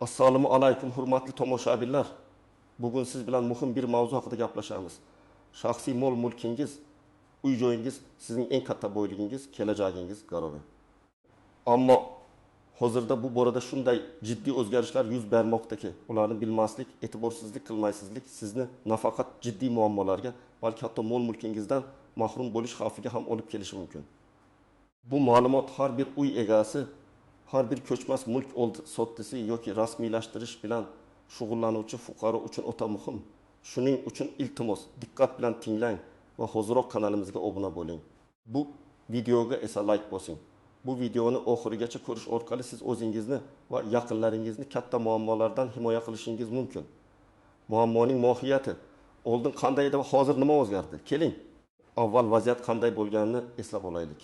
Assalomu alaykum hurmatli tomoshabinlar. Bugun siz bilan muhim bir mavzu haqida gaplashamiz. Shaxsiy mol mulkingiz, uy joyingiz sizning eng katta boyligingiz, kelajagingiz garovi. Ammo hozirda bu borada shunday jiddiy o'zgarishlar yuz bermoqdaki, ularni bilmaslik, e'tiborsizlik qilmaysizlik sizni nafaqat jiddiy muammolarga, balki hatto mol mulkingizdan mahrum bo'lish xavfiga ham olib kelishi mumkin. Bu ma'lumot har bir uy egasi, har bir ko'chmas mulk oldi-sotdisi yoki rasmiylashtirish bilan shug'ullanuvchi fuqaro uchun o'ta muhim. Shuning uchun iltimos, diqqat bilan tinglang va hoziroq kanalimizga obuna bo'ling. Bu videoga esa like bosing. Bu videoni oxirigacha ko'rish orqali siz o'zingizni va yaqinlaringizni katta muammolardan himoya qilishingiz mumkin. Muammoning mohiyati oldin qanday edi va hozir nima o'zgardi? Keling, avval vaziyat qanday bo'lganini eslab olaylik.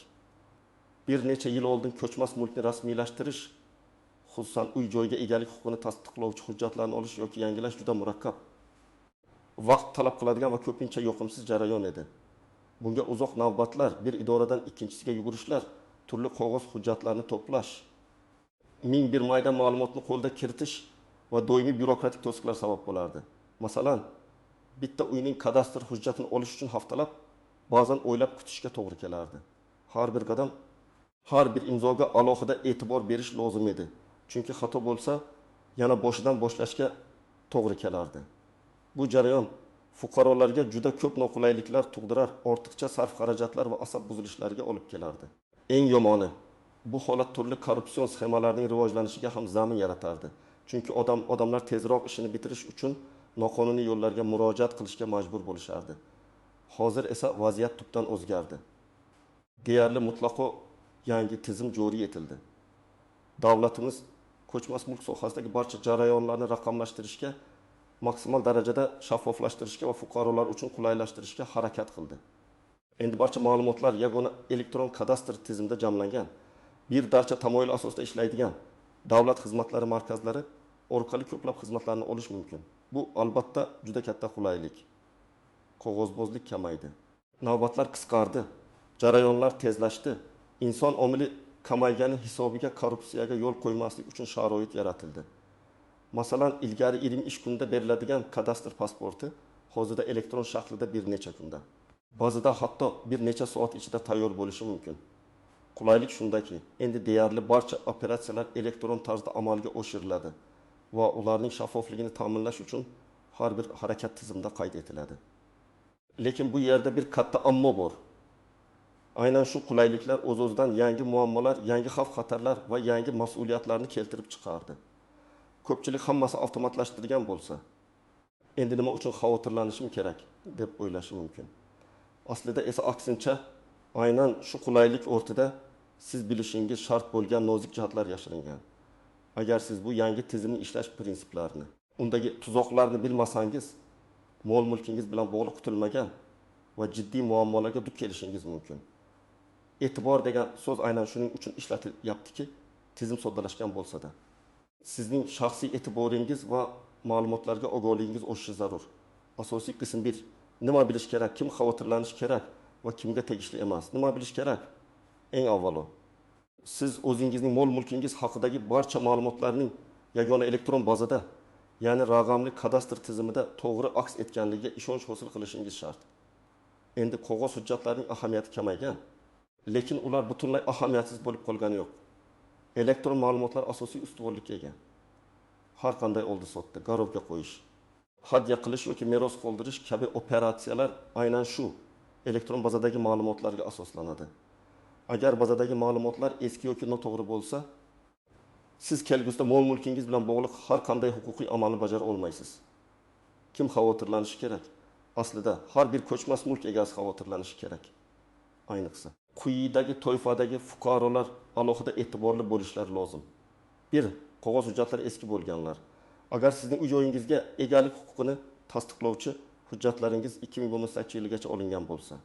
Bir necha yil oldin ko'chmas mulkni rasmiylashtirish, xususan uy joyga egalik huquqini tasdiqlovchi hujjatlarni olish yoki yangilash juda murakkab, vaqt talab qiladigan va ko'pincha yoqimsiz jarayon edi. Bunga uzoq navbatlar, bir idoradan ikkinchisiga yugurishlar, turli qog'oz hujjatlarni to'plash, ming bir mayda ma'lumotni qo'lda kiritish va doimiy byurokratik to'siqlar sabab bo'lardi. Masalan, bitta uyning kadastr hujjatini olish uchun haftalab, ba'zan oylab kutishga to'g'ri kelardi. Har bir qadam, har bir imzoga alohida e'tibor berish lozim edi. Chunki xato bo'lsa, yana boshidan boshlashga to'g'ri kelardi. Bu jarayon fuqarolarga juda ko'p noqulayliklar tug'dirar, ortiqcha sarf-xarajatlar va asab buzilishlariga olib kelardi. Eng yomoni, bu holat turli korrupsion sxemalarning rivojlanishiga ham zamin yaratardi. Chunki odamlar tezroq ishini bitirish uchun noqonuniy yo'llarga murojaat qilishga majbur bo'lishardi. Hozir esa vaziyat tubdan o'zgardi. Deyarli mutlaqo yangi tizim joriy etildi. Davlatimiz ko'chmas mulk sohasidagi barcha jarayonlarni raqamlashtirishga, maksimal darajada shaffoflashtirishga va fuqarolar uchun qulaylashtirishga harakat qildi. Endi barcha ma'lumotlar yagona elektron kadastr tizimida jamlangan, bir darcha tamoyil asosida ishlaydigan davlat xizmatlari markazlari orqali ko'plab xizmatlarni olish mumkin. Bu albatta juda katta qulaylik. Qog'ozbozlik kamaydi. Navbatlar qisqardi, jarayonlar tezlashdi. Inson omili kamaygani hisobiga korrupsiyaga yo'l qo'ymaslik uchun sharoit yaratildi. Masalan, ilgari 20 ish kunda beriladigan kadastr pasporti hozirda elektron shaklida bir necha kunda, ba'zida hatto bir necha soat ichida tayyor bo'lishi mumkin. Qulaylik shundaki, endi deyarli barcha operatsiyalar elektron tarzda amalga oshiriladi va ularning shaffofligini ta'minlash uchun har bir harakat tizimda qayd etiladi. Lekin bu yerda bir katta ammo bor. Aynan shu qulayliklar o'z-o'zidan yangi muammolar, yangi xavf-xatarlar va yangi mas'uliyatlarni keltirib chiqardi. Ko'pchilik hammasi avtomatlashtirilgan bo'lsa, endi nima uchun xavotirlanishim kerak deb o'ylashi mumkin. Aslida esa aksincha, aynan shu qulaylik o'rtida siz bilishingiz shart bo'lgan nozik jihatlar yashiringan. Agar siz bu yangi tizimning ishlash prinsiplarini, undagi tuzoqlarni bilmasangiz, mol mulkingiz bilan bog'liq kutilmagan va jiddiy muammolarga duch kelishingiz mumkin. E'tibor degan so'z aynan shuning uchun ishlatilyaptiki, tizim soddalashgan bo'lsa-da, sizning shaxsiy e'tiboringiz va ma'lumotlarga ogohligingiz oshishi zarur. Asosiy qism 1. Nima bilish kerak, kim xavotirlanishi kerak va kimga tegishli emas? Nima bilish kerak? Eng avvalo, siz o'zingizning mol mulkingiz haqidagi barcha ma'lumotlarning yagona elektron bazada, ya'ni raqamli kadastr tizimida to'g'ri aks etganligiga ishonch hosil qilishingiz shart. Endi qog'oz hujjatlarning ahamiyati kamaygan, lekin ular butunlay ahamiyatsiz bo'lib qolgani yo'q. Elektron ma'lumotlar asosiy ustuvorlikka ega. Har qanday oldi-sotdi, garovga qo'yish, hadya qilish yoki meros qoldirish kabi operatsiyalar aynan shu elektron bazadagi ma'lumotlarga asoslanadi. Agar bazadagi ma'lumotlar eski yoki noto'g'ri bo'lsa, siz kelgusida mol mulkingiz bilan bog'liq har qanday huquqiy amalni bajara olmaysiz. Kim xavotirlanishi kerak? Aslida har bir ko'chmas mulk egasi xavotirlanishi kerak. Ayniqsa quyidagi toifadagi fuqarolar alohida e'tiborli bo'lishlari lozim. 1. Qog'oz hujjatlari eski bo'lganlar. Agar sizning uy joyingizga egalik huquqini tasdiqlovchi hujjatlaringiz 2018-yilgacha olingan bo'lsa,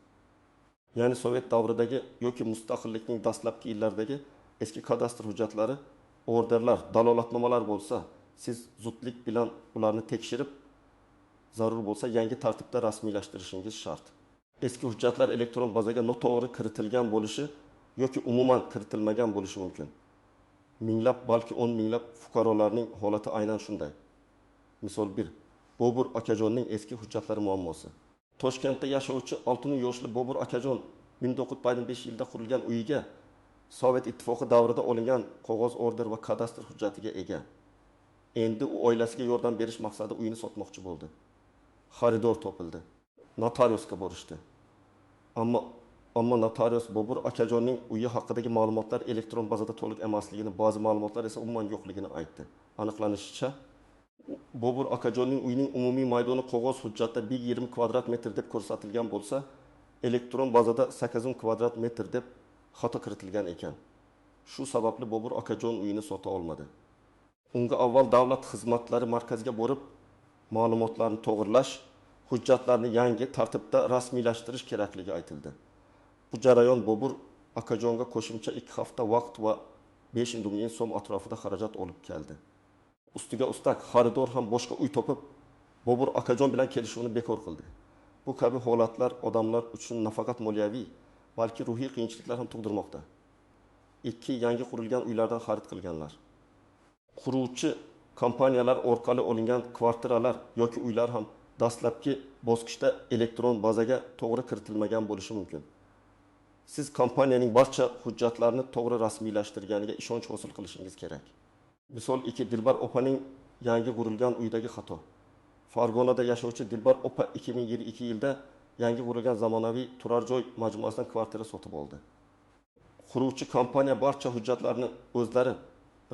ya'ni Sovet davridagi yoki mustaqillikning dastlabki yillaridagi eski kadastr hujjatlari, orderlar, dalolatnomalar bo'lsa, siz zudlik bilan ularni tekshirib, zarur bo'lsa yangi tartibda rasmiylashtirishingiz shart. Eski hujjatlar elektron bazaga noto'g'ri kiritilgan bo'lishi yoki umuman kiritilmagan bo'lishi mumkin. Minglab, balki 10 minglab fuqarolarning holati aynan shunday. Misol 1. Bobur akajonning eski hujjatlari muammosi. Toshkentda yashovchi 60 yoshli Bobur akajon 1905-yilda qurilgan uyiga Sovet Ittifoqi davrida olingan qog'oz order va kadastr hujjatiga ega. Endi u oilasiga yordam berish maqsadida uyini sotmoqchi bo'ldi. Xaridor topildi. Notariusga borishdi. Ammo notarius Bobur akajonning uyi haqidagi ma'lumotlar elektron bazada to'liq emasligini, ba'zi ma'lumotlar esa umuman yo'qligini aytdi. Aniqlanishicha, Bobur akajonning uyining umumiy maydoni qog'oz hujjatda 1,5 kvadrat metr deb ko'rsatilgan bo'lsa, elektron bazada 8 kvadrat metr deb xato kiritilgan ekan. Shu sababli Bobur akajon uyini sota olmadi. Unga avval davlat xizmatlari markaziga borib, ma'lumotlarni to'g'irlash, hujjatlarni yangi tartibda rasmiylashtirish kerakligi aytildi. Bu jarayon Bobur akajonga qo'shimcha 2 hafta vaqt va 5 million so'm atrofida xarajat olib keldi. Ustiga ustak xaridor ham boshqa uy topib, Bobur akajon bilan kelishuvni bekor qildi. Bu kabi holatlar odamlar uchun nafaqat moliyaviy, balki ruhiy qiyinchiliklar ham tug'dirmoqda. 2 yangi qurilgan uylardan xarid qilganlar. Quruvchi kompaniyalar orqali olingan kvartiralar yoki uylar ham dastlabki bosqichda elektron bazaga to'g'ri kiritilmagan bo'lishi mumkin. Siz kompaniyaning barcha hujjatlarini to'g'ri rasmiylashtirganiga ishonch hosil qilishingiz kerak. Misol 2. Dilbar opaning yangi qurilgan uydagi xato. Farg'onada yashovchi Dilbar opa 2022-yilda yangi qurilgan zamonaviy turar joy majmuasidan kvartira sotib oldi. Quruvchi kompaniya barcha hujjatlarni o'zlari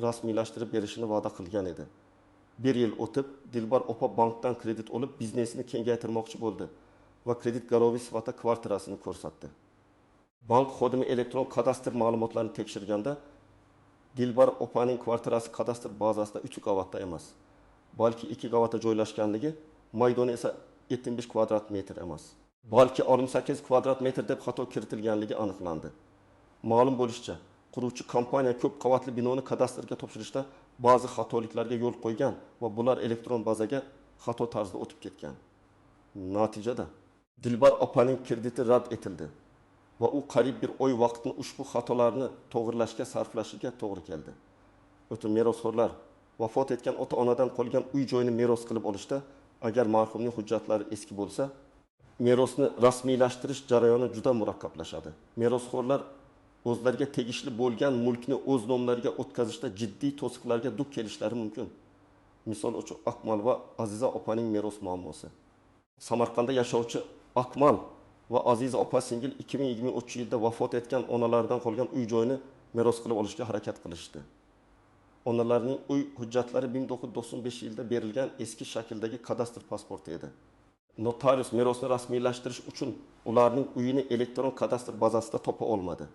rasmiylashtirib berishini va'da qilgan edi. Bir yil o'tib, Dilbar opa bankdan kredit olib biznesini kengaytirmoqchi bo'ldi va kredit garovi sifatida kvartirasini ko'rsatdi. Bank xodimi elektron kadastr ma'lumotlarini tekshirganda Dilbar opaning kvartirasi kadastr bazasida 3 qavatda emas, balki 2 qavatda joylashganligi, maydoni esa 75 kvadrat metr emas, balki 68 kvadrat metr deb xato kiritilganligi aniqlandi. Ma'lum bo'lishicha, quruvchi kompaniya ko'p qavatli binoni kadastrga topshirishda ba'zi xatoliklarga yo'l qo'ygan va bular elektron bazaga xato tarzda o'tib ketgan. Natijada Dilbar opaning krediti rad etildi va u qariyb bir oy vaqtni ushbu xatolarni to'g'rilashga sarflashiga to'g'ri keldi. O'ta merosxo'rlar vafot etgan ota-onadan qolgan uy joyini meros qilib olishda, agar marhumning hujjatlari eski bo'lsa, merosni rasmiylashtirish jarayoni juda murakkablashadi. Merosxo'rlar o'zlariga tegishli bo'lgan mulkni o'z nomlariga o'tkazishda jiddiy to'siqlarga duch kelishlari mumkin. Misol uchun Akmal va Aziza opaning meros muammosi. Samarqandda yashovchi Akmal va Aziza opa singil 2023-yilda vafot etgan onalaridan qolgan uy joyini meros qilib olishga harakat qilishdi. Onalarining uy hujjatlari 1995-yilda berilgan eski shakldagi kadastr pasporti edi. Notarius merosni rasmiylashtirish uchun ularning uyini elektron kadastr bazasida topa olmadi.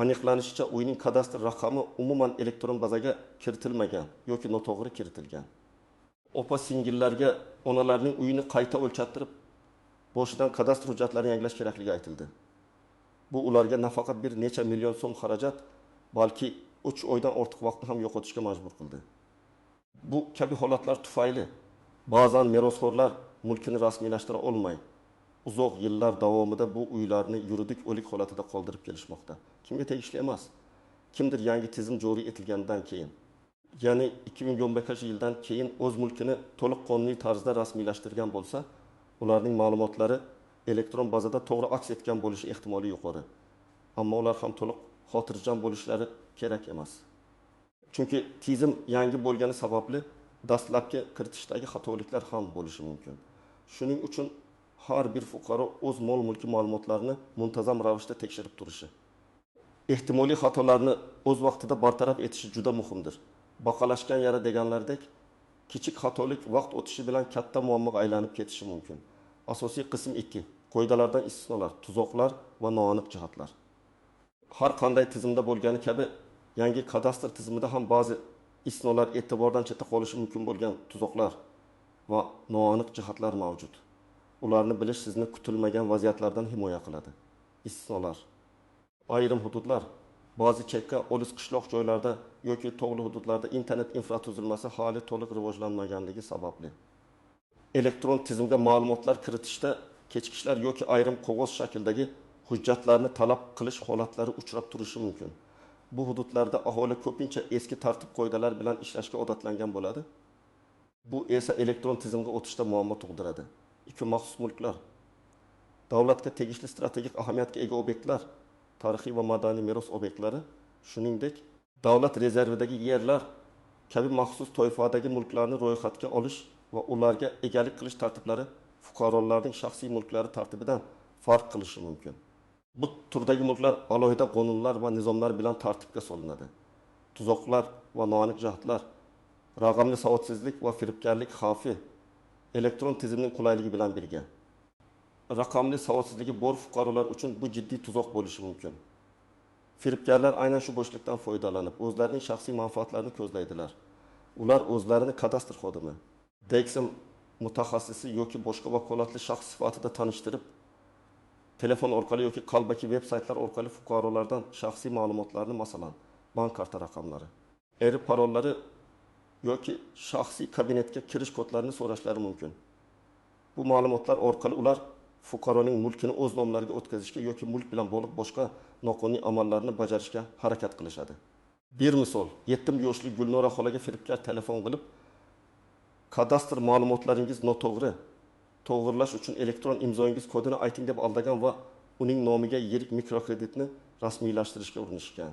Aniqlanishicha, uyning kadastr raqami umuman elektron bazaga kiritilmagan yoki noto'g'ri kiritilgan. Opa singillarga onalarining uyini qayta o'lchattirib, boshidan kadastr hujjatlarini yangilash kerakligi aytildi. Bu ularga nafaqat bir necha million so'm xarajat, balki 3 oydan ortiq vaqtni ham yo'qotishga majbur qildi. Bu kabi holatlar tufayli ba'zan merosxo'rlar mulkini rasmiylashtira olmay, uzoq yillar davomida bu uylarni yuridik o'lik holatida qoldirib kelishmoqda. Kimga tegishli emas? Kimdir yangi tizim joriy etilgandan keyin, ya'ni 2015-yildan keyin o'z mulkini to'liq qonuniy tarzda rasmiylashtirgan bo'lsa, ularning ma'lumotlari elektron bazada to'g'ri aks etgan bo'lishi ehtimoli yuqori. Ammo ular ham to'liq xotirjam bo'lishlari kerak emas. Chunki tizim yangi bo'lgani sababli dastlabki kiritishdagi xatoliklar ham bo'lishi mumkin. Shuning uchun har bir fuqaro o'z mol-mulki ma'lumotlarini muntazam ravishda tekshirib turishi, ehtimoliy xatolarni o'z vaqtida bartaraf etishi juda muhimdir. Baqalashgan yara deganlardek, kichik xatolik vaqt o'tishi bilan katta muammoga aylanib ketishi mumkin. Asosiy qism 2. Qoidalardan istisnolar, tuzoqlar va noaniq jihatlar. Har qanday tizimda bo'lgani kabi yangi kadastr tizimida ham ba'zi istisnolar e'tibordan chetda qolishi mumkin bo'lgan tuzoqlar va noaniq jihatlar mavjud. Ularni bilish sizni kutilmagan vaziyatlardan himoya qiladi. Istisnolar. Ayrim hududlar, ba'zi chekka, olis qishloq joylarda yoki tog'li hududlarda internet infratuzilmasi hali to'liq rivojlanmaganligi sababli elektron tizimga ma'lumotlar kiritishda kechikishlar yoki ayrim qog'oz shaklidagi hujjatlarni talab qilish holatlari uchrab turishi mumkin. Bu hududlarda aholi ko'pincha eski tartib-qoidalar bilan ishlashga odatlangan bo'ladi. Bu esa elektron tizimga o'tishda muammo tug'diradi. 2. Maxsus mulklar. Davlatga tegishli strategik ahamiyatga ega obyektlar, tarixiy va madaniy meros obyektlari, shuningdek, davlat rezervidagi yerlar kabi maxsus toifadagi mulklarni ro'yxatga olish va ularga egalik qilish tartiblari fuqarolarning shaxsiy mulklari tartibidan farq qilishi mumkin. Bu turdagi mulklar alohida qonunlar va nizomlar bilan tartibga solinadi. Tuzoqlar va noaniq jihatlar, raqamli savodsizlik va firibgarlik xavfi elektron tizimning qulayligi bilan birga. Raqamli savodsizligi bor fuqarolar uchun bu jiddiy tuzoq bo'lishi mumkin. Firibgarlar aynan shu bo'shliqdan foydalanib, o'zlarining shaxsiy manfaatlarini ko'zlaydilar. Ular o'zlarini kadastr xodimi, DEXM mutaxassisi yoki boshqa vakolatli shaxs sifatida tanishtirib, telefon orqali yoki qalbaki veb saytlar orqali fuqarolardan shaxsiy ma'lumotlarni, masalan, bank karta raqamlari, parollari yoki shaxsiy kabinetga kirish kodlarini so'rashlari mumkin. Bu ma'lumotlar orqali ular fuqaroning mulkini o'z nomlariga o'tkazishga yoki mulk bilan bog'liq boshqa noqonuniy amallarni bajarishga harakat qilishadi. Bir misol, 7 yoshli Gulnora xolaga firibgar telefon qilib, kadastr ma'lumotlaringiz noto'g'ri, to'g'irlash uchun elektron imzoyingiz kodini ayting deb aldagan va uning nomiga yirik mikrokreditni rasmiylashtirishga urinishgan.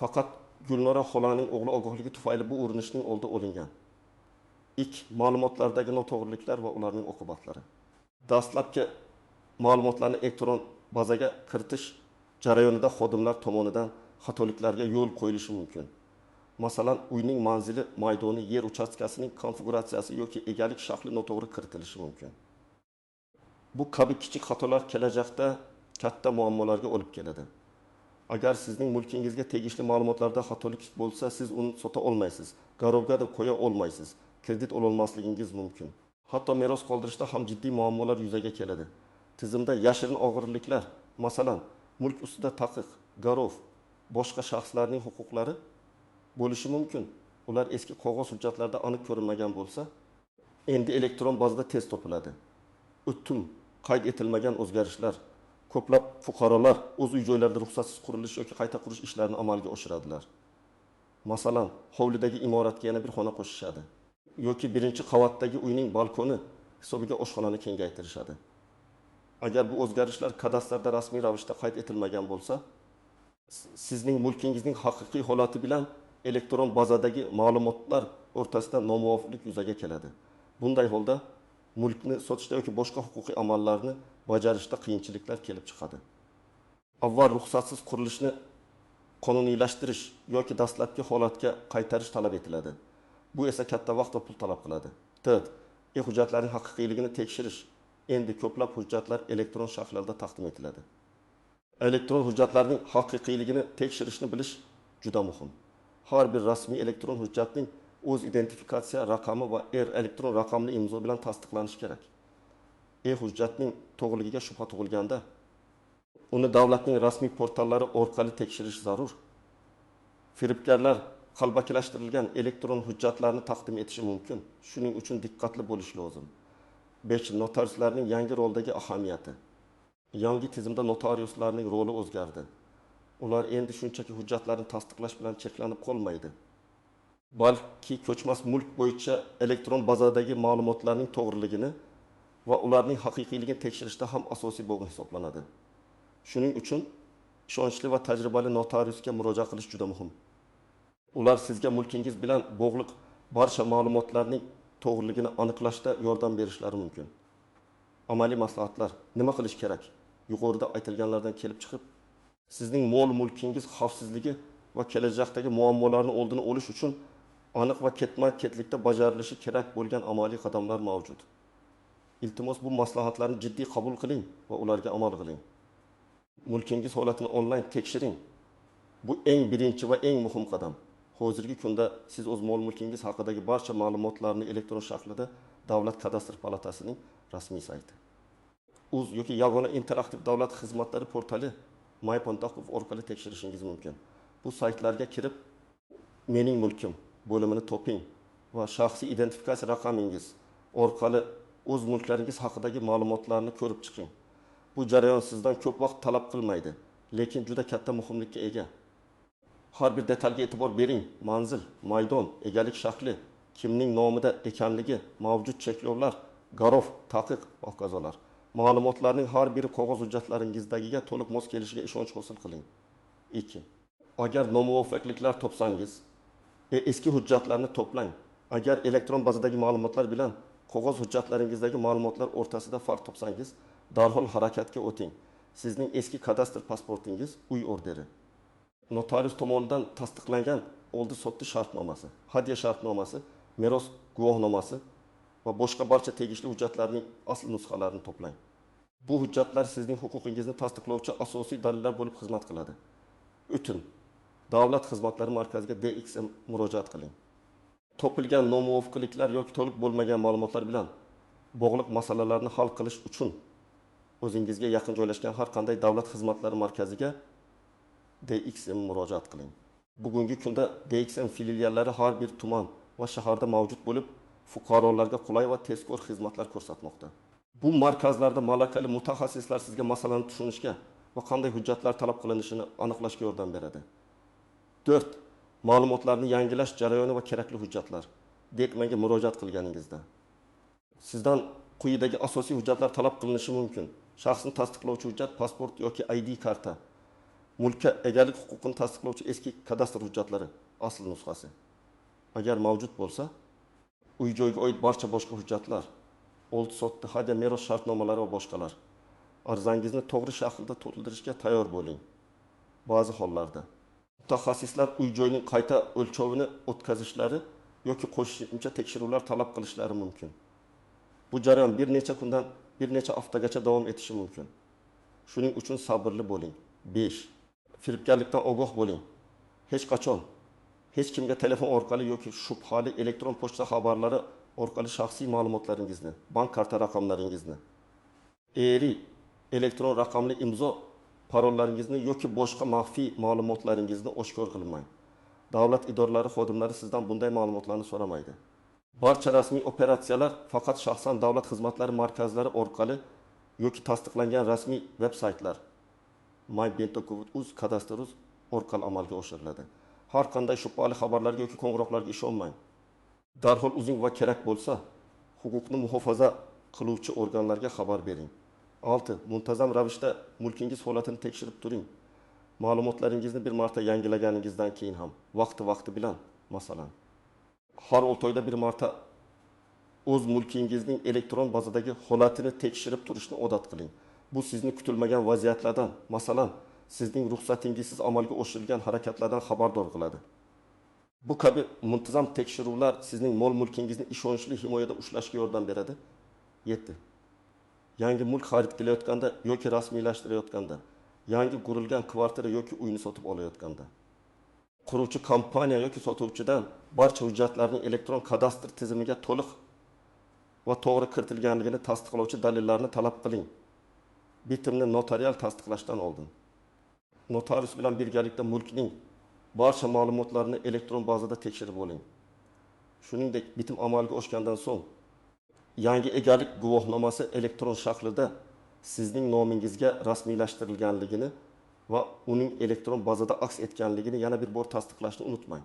Faqat Gulnora xolaning o'g'li ogohligi tufayli bu urinishning oldi olingan. 2. Ma'lumotlardagi noto'g'riliklar va ularning oqibatlari. Dastlabki ma'lumotlarni elektron bazaga kiritish jarayonida xodimlar tomonidan xatoliklarga yo'l qo'yilishi mumkin. Masalan, uyning manzili, maydoni, yer uchastkasining konfiguratsiyasi yoki egalik shakli noto'g'ri kiritilishi mumkin. Bu kabi kichik xatolar kelajakda katta muammolarga olib keladi. Agar sizning mulkingizga tegishli ma'lumotlarda xatolik bo'lsa, siz uni sota olmaysiz, garovga da qo'ya olmaysiz, kredit ololmasligingiz mumkin. Hatto meros qoldirishda ham jiddiy muammolar yuzaga keladi. Tizimda yashirin og'irliklar, masalan, mulk ustida taqiq, garov, boshqa shaxslarning huquqlari bo'lishi mumkin. Ular eski qog'oz hujjatlarda aniq ko'rinmagan bo'lsa, endi elektron bazada tez topiladi. O'tim qayd etilmagan o'zgarishlar. Ko'plab fuqarolar o'z uy-joylarida ruxsatsiz qurilish yoki qayta qurish ishlarini amalga oshiradilar. Masalan, hovlidagi imoratga yana bir xona qo'shishadi yoki birinchi qavatdagi uyning balkoni hisobiga oshxonani kengaytirishadi. Agar bu o'zgarishlar kadastrda rasmiy ravishda qayd etilmagan bo'lsa, sizning mulkingizning haqiqiy holati bilan elektron bazadagi ma'lumotlar o'rtasida nomuvofiqlik yuzaga keladi. Bunday holda mulkni sotishda yoki boshqa huquqiy amallarni bajarishda qiyinchiliklar kelib chiqadi. Avval ruxsatsiz qurilishni qonuniylashtirish yoki dastlabki holatga qaytarish talab etiladi. Bu esa katta vaqt va pul talab qiladi. 4. E-hujjatlarning haqiqiyligini tekshirish. Endi ko'plab hujjatlar elektron shaklda taqdim etiladi. Elektron hujjatlarning haqiqiyligini tekshirishni bilish juda muhim. Har bir rasmiy elektron hujjatning o'z identifikatsiya raqami va elektron raqamli imzo bilan tasdiqlanishi kerak. E-hujjatning to'g'riligiga shubha tug'ilganda uni davlatning rasmiy portallari orqali tekshirish zarur. Firibgarlar qalbakilashtirilgan elektron hujjatlarni taqdim etishi mumkin. Shuning uchun diqqatli bo'lish lozim. 5. Notariuslarning yangi roldagi ahamiyati. Yangi tizimda notariuslarning roli o'zgardi. Ular endi shunchaki hujjatlarni tasdiqlash bilan cheklanib qolmaydi, balki ko'chmas mulk bo'yicha elektron bazadagi ma'lumotlarning to'g'riligini va ularning haqiqiyligini tekshirishda ham asosiy bo'g'in hisoblanadi. Shuning uchun ishonchli va tajribali notariusga murojaat qilish juda muhim. Ular sizga mulkingiz bilan bog'liq barcha ma'lumotlarning to'g'riligini aniqlashda yordam berishlari mumkin. Amaliy maslahatlar. Nima qilish kerak? Yuqorida aytilganlardan kelib chiqib, sizning mol-mulkingiz xavfsizligi va kelajakdagi muammolarni oldini olish uchun aniq va ketma-ketlikda bajarilishi kerak bo'lgan amaliy qadamlar mavjud. Iltimos, bu maslahatlarni jiddiy qabul qiling va ularga amal qiling. Mulkingiz holatini onlayn tekshiring. Bu eng birinchi va eng muhim qadam. Hozirgi kunda siz o'z mol-mulkingiz haqidagi barcha ma'lumotlarni elektron shaklida Davlat kadastr palatasining rasmiy sayti, uz yoki yagona interaktiv davlat xizmatlari portali my.gov orqali tekshirishingiz mumkin. Bu saytlarga kirib, mening mulkim bo'limini toping va shaxsiy identifikatsiya raqamingiz orqali o'z mulklaringiz haqidagi ma'lumotlarni ko'rib chiqing. Bu jarayon sizdan ko'p vaqt talab qilmaydi, lekin juda katta muhimlikka ega. Har bir detalga e'tibor bering: manzil, maydon, egalik shakli, kimning nomida ekanligi, mavjud cheklovlar, garov, taqiq va hokazolar. Ma'lumotlarning har biri qog'oz hujjatlaringizdagiga to'liq mos kelishiga ishonch hosil qiling. 2. Agar nomuvofiqliklar topsangiz, eski hujjatlarni to'plang. Agar elektron bazadagi ma'lumotlar bilan qog'oz hujjatlaringizdagi ma'lumotlar o'rtasida farq topsangiz, darhol harakatga o'ting. Sizning eski kadastr pasportingiz, uy orderi, notarius tomonidan tasdiqlangan oldi-sotdi shartnomasi, hadya shartnomasi, meros guvohnomasi va boshqa barcha tegishli hujjatlarning asl nusxalarini to'plang. Bu hujjatlar sizning huquqingizni tasdiqlovchi asosiy dalillar bo'lib xizmat qiladi. 3. Davlat xizmatlari markaziga DXM murojaat qiling. Topilgan nomuvofiqliklar yoki to'liq bo'lmagan ma'lumotlar bilan bog'liq masalalarni hal qilish uchun o'zingizga yaqin joylashgan har qanday davlat xizmatlari markaziga DXM murojaat qiling. Bugungi kunda DXM filiallari har bir tuman va shaharda mavjud bo'lib, fuqarolarga qulay va tezkor xizmatlar ko'rsatmoqda. Bu markazlarda malakali mutaxassislar sizga masalani tushunishga va qanday hujjatlar talab qilinishini aniqlashga yordam beradi. 4. Ma'lumotlarni yangilash jarayoni va kerakli hujjatlar. DXMga murojaat qilganingizda sizdan quyidagi asosiy hujjatlar talab qilinishi mumkin. Shaxsni tasdiqlovchi hujjat, pasport yoki ID karta, mulkka egalik huquqini tasdiqlovchi eski kadastr hujjatlari asl nusxasi. Agar mavjud bo'lsa, uy-joyga oid barcha boshqa hujjatlar, oldi-sotdi, hadya, meros shartnomalari va boshqalar. Arizangizni to'g'ri shaklda to'ldirishga tayyor bo'ling. Ba'zi hollarda mutaxassislar uy-joyning qayta o'lchovini o'tkazishlari yoki qo'shimcha tekshiruvlar talab qilishlari mumkin. Bu jarayon bir necha kundan bir necha haftagacha davom etishi mumkin. Shuning uchun sabrli bo'ling. 5. Firibgarlikdan ogoh bo'ling. Hech qachon hech kimga telefon orqali yoki shubhali elektron pochta xabarlari orqali shaxsiy ma'lumotlaringizni, bank karta raqamlaringizni, ERI elektron raqamli imzo parollaringizni yoki boshqa maxfiy ma'lumotlaringizni oshkor qilmang. Davlat idoralari xodimlari sizdan bunday ma'lumotlarni so'ramaydi. Barcha rasmiy operatsiyalar faqat shaxsan davlat xizmatlari markazlari orqali yoki tasdiqlangan rasmiy veb-saytlar my.bento.gov.uz, kadastr.uz orqali amalga oshiriladi. Har qanday shubhali xabarlarga yoki qo'ng'iroqlarga ishonmang. Darhol o'zing va kerak bo'lsa, huquqni muhofaza qiluvchi organlarga xabar bering. 6. Muntazam ravishda mulkingiz holatini tekshirib turing. Ma'lumotlaringizni bir marta yangilaganingizdan keyin ham vaqti-vaqti bilan, masalan, har 6 oyda bir marta o'z mulkingizning elektron bazadagi holatini tekshirib turishni odat qiling. Bu sizni kutilmagan vaziyatlardan, masalan, sizning ruxsatingizsiz amalga oshirilgan harakatlardan xabardor qiladi. Bu kabi muntazam tekshiruvlar sizning mol-mulkingizni ishonchli himoyada ushlashga yordam beradi. 7. Yangi mulk xarid qilayotganda yoki rasmiylashtirayotganda, yangi qurilgan kvartira yoki uyni sotib olayotganda, quruvchi kompaniya yoki sotuvchidan barcha hujjatlarning elektron kadastr tizimiga to'liq va to'g'ri kiritilganligini tasdiqlovchi dalillarni talab qiling. Bitimni notarial tasdiqlashdan oldin notarius bilan birgalikda mulkning barcha ma'lumotlarini elektron bazada tekshirib oling. Shuningdek, bitim amalga oshgandan so'ng yangi egalik guvohnomasi elektron shaklida sizning nomingizga rasmiylashtirilganligini va uning elektron bazada aks etganligini yana bir bor tasdiqlashni unutmang.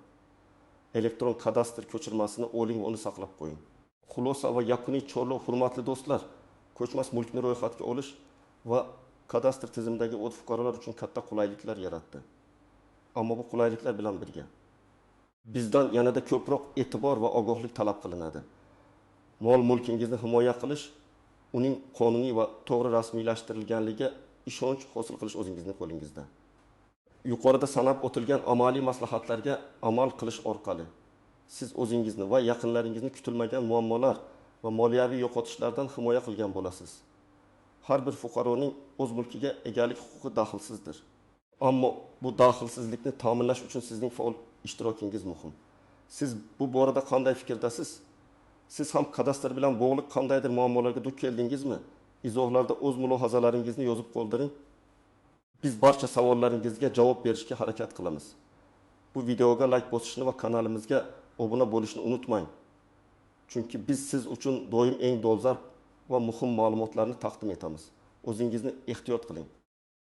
Elektron kadastr ko'chirmasini oling va uni saqlab qo'ying. Xulosa va yakuniy chorlov. Hurmatli do'stlar, ko'chmas mulkni ro'yxatga olish va kadastr tizimidagi o't fuqarolar uchun katta qulayliklar yaratdi. Ammo bu qulayliklar bilan birga bizdan yanada ko'proq e'tibor va ogohlik talab qilinadi. Mol-mulkingizni himoya qilish, uning qonuniy va to'g'ri rasmiylashtirilganligiga ishonch hosil qilish o'zingizning qo'lingizda. Yuqorida sanab o'tilgan amaliy maslahatlarga amal qilish orqali siz o'zingizni va yaqinlaringizni kutilmagan muammolar va moliyaviy yo'qotishlardan himoya qilgan bo'lasiz. Har bir fuqaroning o'z mulkiga egalik huquqi daxlsizdir. Ammo bu daxlsizlikni ta'minlash uchun sizning faol ishtirokingiz muhim. Siz bu borada qanday fikrdasiz? Siz ham kadastr bilan bog'liq qandaydir muammolarga duch keldingizmi? Izohlarda o'z mulohazalaringizni yozib qoldiring. Biz barcha savollaringizga javob berishga harakat qilamiz. Bu videoga like bosishni va kanalimizga obuna bo'lishni unutmang. Chunki biz siz uchun doim eng dolzarb va muhim ma'lumotlarni taqdim etamiz. O'zingizni ehtiyot qiling.